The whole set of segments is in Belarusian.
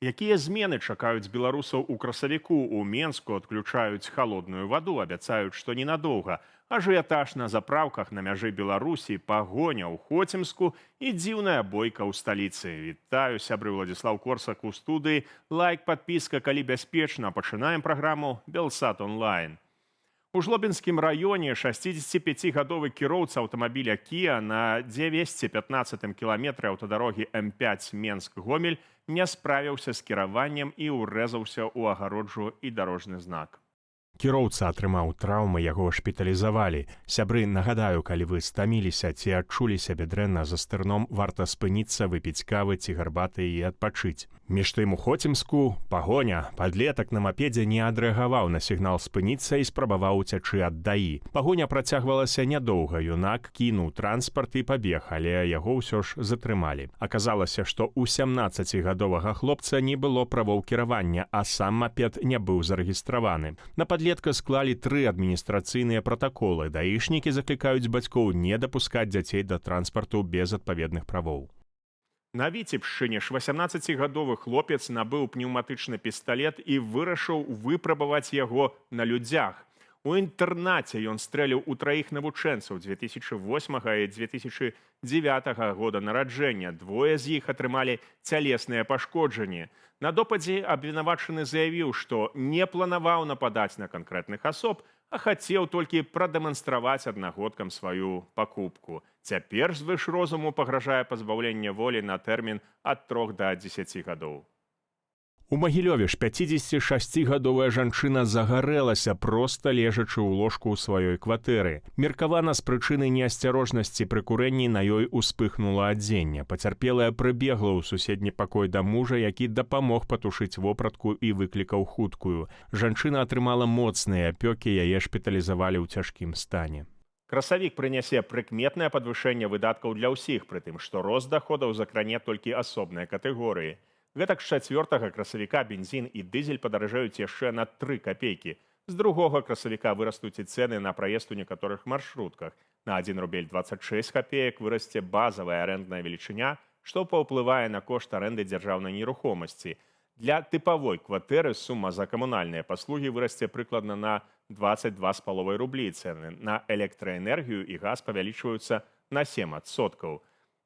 Якія змены чакаюць беларусаў у красавіку? У Менску адключаюць халодную ваду, абяцаюць, што ненадоўга. Ажыятаж на запраўках на мяжы Беларусі, пагоня ў Хоцімску і дзіўная бойка ў сталіцы. Вітаю, сябры, Уладзіслаў Корсак у студыі. Лайк, падпіска, калі бяспечна. Пачынаем праграму Белсат онлайн. У Жлобінскім раёне 65-гадовы кіроўца аўтамабіля Кіа на 215 кіламетры аўтадарогі М5 Менск-Гомель не справіўся з кіраваннем і ўрэзаўся ў агароджу і дарожны знак. Кіроўца атрымаў траўмы, яго шпіталізавалі. Сябры, нагадаю, калі вы стаміліся ці адчулі сябе дрэнна за стырном, варта спыніцца, выпіць кавы ці гарбаты і адпачыць. Між тым у Хоцімску пагоня. Падлетак на мапедзе не адрэагаваў на сігнал спыніцца і спрабаваў уцячы ад ДАІ. Пагоня працягвалася нядоўга. Юнак кінуў транспарт і пабег, але яго ўсё ж затрымалі. Аказалася, што ў 17-гадовага хлопца не было правоў кіравання, а сам мапед не быў зарэгістраваны. На падлетка склалі тры адміністрацыйныя пратаколы. Даішнікі заклікаюць бацькоў не дапускаць дзяцей да транспарту без адпаведных правоў. На Віцебшчыне ж 18-гадовы хлопец набыў пнеўматычны пісталет і вырашыў выпрабаваць яго на людзях. У інтэрнаце ён стрэліў у траіх навучэнцаў 2008 і 2009 года нараджэння. Двое з іх атрымалі цялесныя пашкоджанні. На допаце абвінавачаны заявіў, што не планаваў нападаць на канкрэтных асоб, а хацеў толькі прадэманстраваць аднагодкам сваю пакупку. Цяпер звыш розуму пагражае пазбаўленне волі на тэрмін ад 3 да 10 гадоў. У Магілёве ж 56-гадовая жанчына загарэлася, проста лежачы ў ложку ў сваёй кватэры. Меркавана, з прычыны неасцярожнасці пры курэнні на ёй успыхнула адзенне. Пацярпелая прыбегла ў суседні пакой да мужа, які дапамог патушыць вопратку і выклікаў хуткую. Жанчына атрымала моцныя апёкі, яе шпіталізавалі ў цяжкім стане. Красавік прынясе прыкметнае падвышэнне выдаткаў для ўсіх, прытым што рост даходаў закране толькі асобныя катэгорыі. Гэтак, з 4 красавіка бензін і дызель падаражэюць яшчэ на 3 капейкі. З 2 красавіка вырастуць і цэны на праезд у некаторых маршрутках. На 1 рубель 26 капеек вырасце базавая арэндная велічыня, што паўплывае на кошт арэнды дзяржаўнай нерухомасці. Для тыпавой кватэры сума за камунальныя паслугі вырасце прыкладна на 22,5 рублі. Цэны на электраэнергію і газ павялічваюцца на 7%.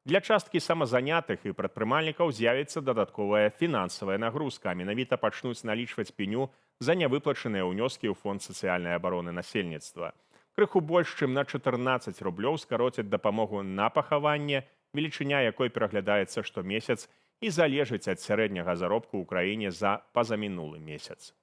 Для часткі самазанятых і прадпрымальнікаў з'явіцца дадатковая фінансавая нагрузка, а менавіта пачнуць налічваць пеню за нявыплачаныя ўнёскі ў фонд сацыяльнай абароны насельніцтва. Крыху больш, чым на 14 рублёў скароцяць дапамогу на пахаванне, велічыня якой пераглядаецца штомесяц і залежыць ад сярэдняга заробку ў краіне за пазамінулы месяц.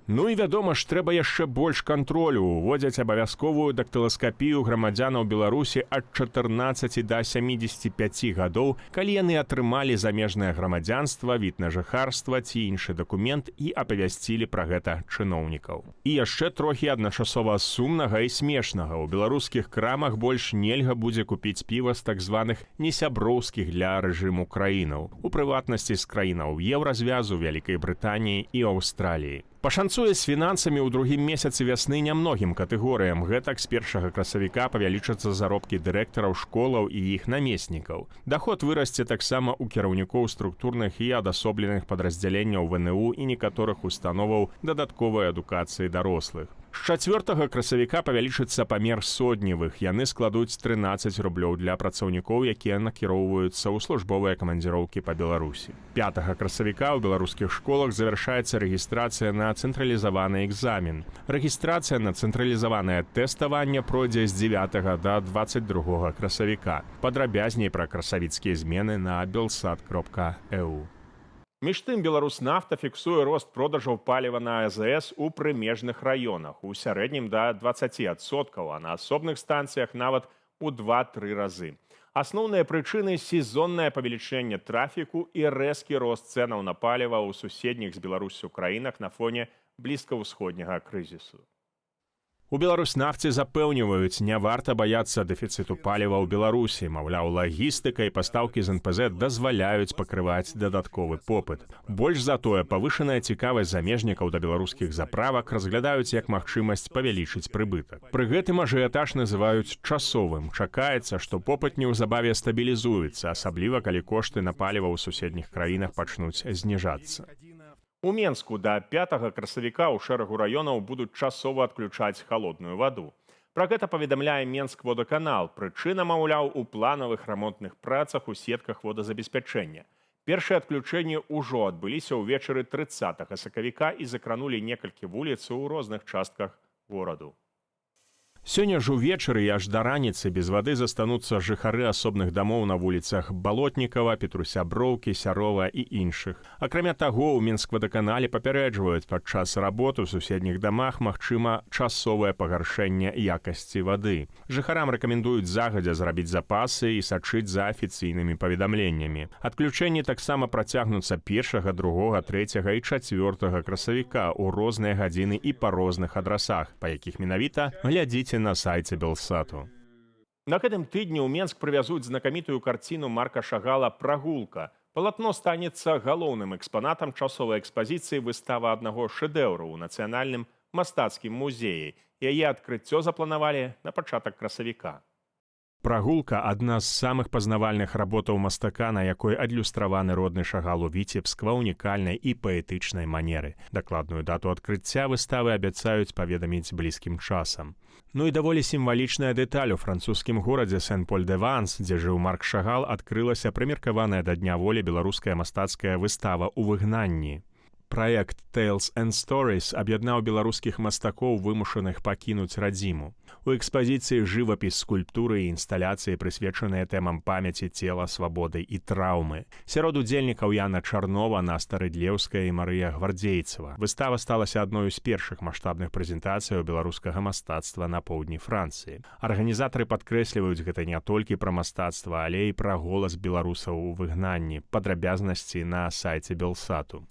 Ну і, вядома ж, трэба яшчэ больш кантролю. Уводзяць абавязковую дактыласкапію грамадзянаў Беларусі ад 14 да 75 гадоў, калі яны атрымалі замежнае грамадзянства, від на жыхарства ці іншы дакумент і апавясцілі пра гэта чыноўнікаў. І яшчэ трохі адначасова сумнага і смешнага. У беларускіх крамах больш нельга будзе купіць піва з так званых несяброўскіх для рэжыму краінаў, у прыватнасці з краінаў Еўразвязу, Вялікай Брытаніі і Аўстраліі. Пашанцуе з фінансамі ў другім месяцы вясны нямногім катэгорыям. Гэтак, з 1 красавіка павялічацца заробкі дырэктараў школаў і іх намеснікаў. Даход вырасце таксама ў кіраўнікоў структурных і адасобленых падраздзяленняў ВНУ і некаторых установаў дадатковай адукацыі дарослых. З 4 красавіка павялічыцца памер сотневых. Яны складуць 13 рублёў для працаўнікоў, якія накіроўваюцца ў службовыя камандзіроўкі па Беларусі. 5 красавіка ў беларускіх школах завяршаецца рэгістрацыя на цэнтралізаваны экзамен. Рэгістрацыя на цэнтралізаванае тэставанне пройдзе з 9 до 22 красавіка. Падрабязней пра красавіцкія змены на belsat.eu. Між тым Беларуснафта фіксуе рост продажаў паліва на АЗС у прымежных раёнах у сярэднім да 20%, а на асобных станцыях нават у 2-3 разы. Асноўныя прычыны — сезоннае павелічэнне трафіку і рэзкі рост цэнаў на паліва ў суседніх з Беларуссю краінах на фоне блізкаўсходняга крызісу. У Беларуснафце запэўніваюць, не варта баяцца дэфіцыту паліва ў Беларусі. Маўляў, лагістыка і пастаўкі з НПЗ дазваляюць пакрываць дадатковы попыт. Больш за тое, павышаная цікавасць замежнікаў да беларускіх заправак разглядаюць як магчымасць павялічыць прыбытак. Пры гэтым ажыятаж называюць часовым. Чакаецца, што попыт неўзабаве стабілізуецца, асабліва калі кошты на паліва ў суседніх краінах пачнуць зніжацца. У Менску да 5 красавіка ў шэрагу раёнаў будуць часова адключаць халодную ваду. Пра гэта паведамляе Менскводаканал. Прычына, маўляў, у планавых рамонтных працах у сетках водазабеспячэння. Першыя адключэнні ўжо адбыліся ўвечары 30 сакавіка і закранулі некалькі вуліц у розных частках гораду. Сёння ж увечары і аж да раніцы без вады застануцца жыхары асобных дамоў на вуліцах Балотнікава, Петруся Броўкі, Сярова і іншых. Акрамя таго, у Менсквадаканале папярэджваюць: падчас работы ў суседніх дамах магчыма часовае пагаршэнне якасці вады. Жыхарам рэкамендуюць загадзя зрабіць запасы і сачыць за афіцыйнымі паведамленнямі. Адключэнні таксама працягнуцца 1, 2, 3 і 4 красавіка ў розныя гадзіны і па розных адрасах, па якіх менавіта, глядзіце на сайце Белсату. На гэтым тыдні ў Менск прывязуць знакамітую карціну Марка Шагала «Прагулка». Палатно станецца галоўным экспанатам часовай экспазіцыі «Выстава аднаго шэдэўру» ў Нацыянальным мастацкім музеі. Яе адкрыццё запланавалі на пачатак красавіка. «Прагулка» — адна з самых пазнавальных работаў мастака, на якой адлюстраваны родны Шагалу Віцебск ва ўнікальнай і паэтычнай манеры. Дакладную дату адкрыцця выставы абяцаюць паведаміць блізкім часам. Ну і даволі сімвалічная дэталь: у французскім горадзе Сен-Поль-дэ-Ванс, дзе жыў Марк Шагал, адкрылася прымеркаваная да Дня Волі беларуская мастацкая выстава ў выгнанні. Праект Tales and Stories аб'яднаў беларускіх мастакоў, вымушаных пакінуць радзіму. У экспазіцыі жывапіс, скульптуры і інсталяцыі, прысвечаныя тэмам памяці, цела, свабоды і траўмы. Сярод удзельнікаў Яна Чарнова, Наста Рыдлеўская і Марыя Гвардзейцева. Выстава сталася адной з першых маштабных прэзентацыяў беларускага мастацтва на поўдні Францыі. Арганізатары падкрэсліваюць, гэта не толькі пра мастацтва, але і пра голас беларусаў у выгнанні. Падрабязнасці на сайце Белсату.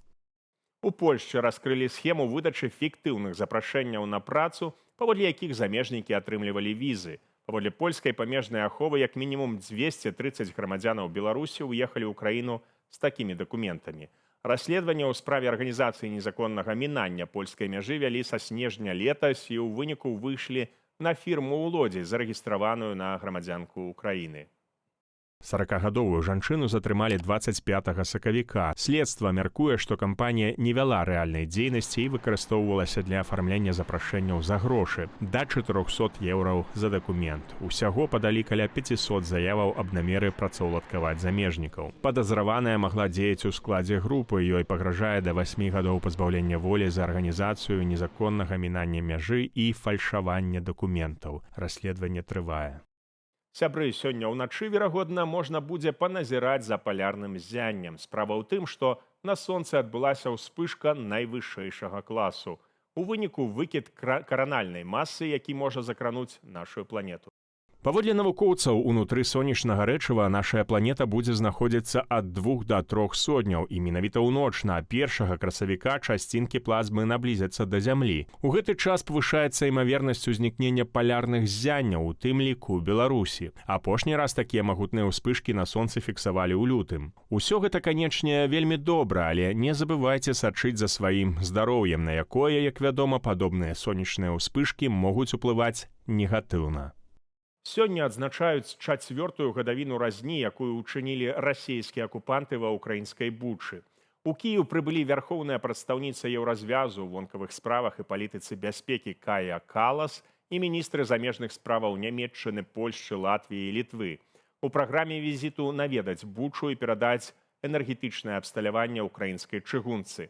У Польшчы раскрылі схему выдачы фіктыўных запрашэнняў на працу, паводле якіх замежнікі атрымлівалі візы. Паводле польскай памежнай аховы, як мінімум 230 грамадзянаў Беларусі ўехалі ў краіну з такімі дакументамі. Расследаванне ў справе арганізацыі незаконнага мінання польскай мяжы вялі са снежня летась і ў выніку выйшлі на фірму ў Лодзі, зарэгістраваную на грамадзянку Украіны. 40-гадовую жанчыну затрымалі 25 сакавіка. Следства мяркуе, што кампанія не вяла рэальнай дзейнасці і выкарыстоўвалася для афармлення запрашэнняў за грошы, да 400 еўраў за дакумент. Усяго падалі каля 500 заяваў аб намеры працаўладкаваць замежнікаў. Падазраваная магла дзеяць у складзе групы, ёй пагражае да 8 гадоў пазбаўлення волі за арганізацыю незаконнага мінання мяжы і фальшавання дакументаў. Расследаванне трывае. Сябры, сёння ўначы, верагодна, можна будзе паназіраць за палярным ззяннем. Справа ў тым, што на сонцы адбылася ўспышка найвышэйшага класу. У выніку выкід каранальнай масы, які можа закрануць нашу планету. Паводле навукоўцаў, унутры сонечнага рэчыва нашая планета будзе знаходзіцца ад 2 да 3 сотняў, і менавіта ў ноч на 1 красавіка часцінкі плазмы наблізяцца да Зямлі. У гэты час павышаецца імавернасць узнікнення палярных ззянняў, у тым ліку ў Беларусі. Апошні раз такія магутныя ўспышкі на сонцы фіксавалі ў лютым. Усё гэта, канечне, вельмі добра, але не забывайце сачыць за сваім здароўем, на якое, як вядома, падобныя сонечныя ўспышкі могуць уплываць негатыўна. Сёння адзначаюць чацвёртую гадавіну разні, якую ўчынілі расійскія акупанты ва ўкраінскай Бучы. У Кіеў прыбылі вярхоўная прадстаўніца Еўразвязу ў вонкавых справах і палітыцы бяспекі Кая Калас і міністры замежных справаў Нямеччыны, Польшчы, Латвіі і Літвы. У праграме візіту наведаць Бучу і перадаць энергетычнае абсталяванне ўкраінскай чыгунцы.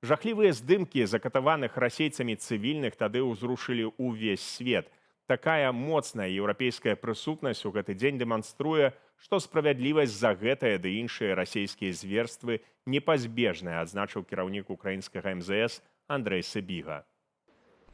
Жахлівыя здымкі закатаваных расейцамі цывільных тады ўзрушылі ўвесь свет. Такая моцная еўрапейская прысутнасць у гэты дзень дэманструе, што справядлівасць за гэтае ды іншыя расійскія зверствы непазбежная, адзначыў кіраўнік украінскага МЗС Андрэй Сыбіга.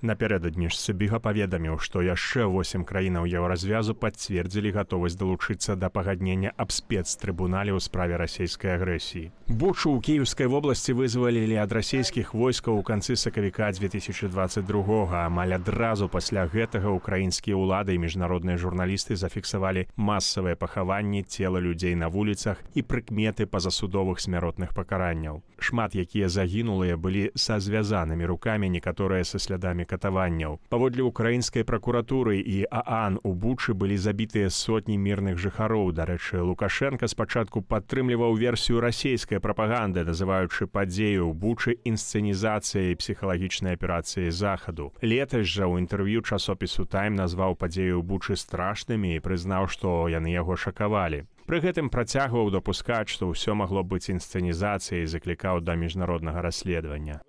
Напярэдадні ж Сыбіга паведаміў, што яшчэ 8 краінаў Еўразвязу пацвердзілі гатовасць далучыцца да пагаднення аб спецтрыбунале ў справе расійскай агрэсіі. Бучу ў Кіеўскай вобласці вызвалілі ад расійскіх войскаў у канцы сакавіка 2022. Амаль адразу пасля гэтага украінскія ўлады і міжнародныя журналісты зафіксавалі масавыя пахаванні цела людзей на вуліцах і прыкметы пазасудовых смяротных пакаранняў. Шмат якія загінулыя былі са звязанымі рукамі, некаторыя са слядамі катаванняў. Паводле украінскай пракуратуры і ААН, у Бучы былі забітыя сотні мірных жыхароў. Дарэчы, Лукашэнка спачатку падтрымліваў версію расійскай прапаганды, называючы падзею ў Бучы інсцэнізацыяй псіхалагічнай аперацыі Захаду. Летась жа ў інтэрв'ю часопісу «Тайм» назваў падзею ў Бучы страшнымі і прызнаў, што яны яго шакавалі. Пры гэтым працягваў дапускаць, што ўсё магло быць інсцэнізацыяй, заклікаў да міжнароднага расследавання.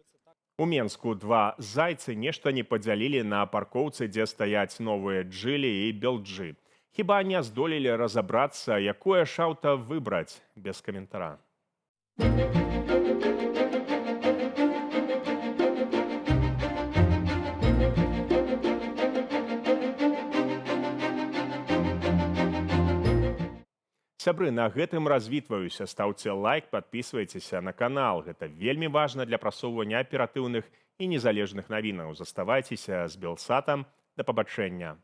У Менску два зайцы нешта не падзялілі на паркоўцы, дзе стаяць новыя «Джылі» і «Белджы». Хіба не здолелі разабрацца, якое ж аўта выбраць? Без каментара. Сябры, на гэтым развітваюся. Стаўце лайк, падпісвайцеся на канал. Гэта вельмі важна для прасоўвання аператыўных і незалежных навінаў. Заставайцеся з Белсатам. Да пабачэння.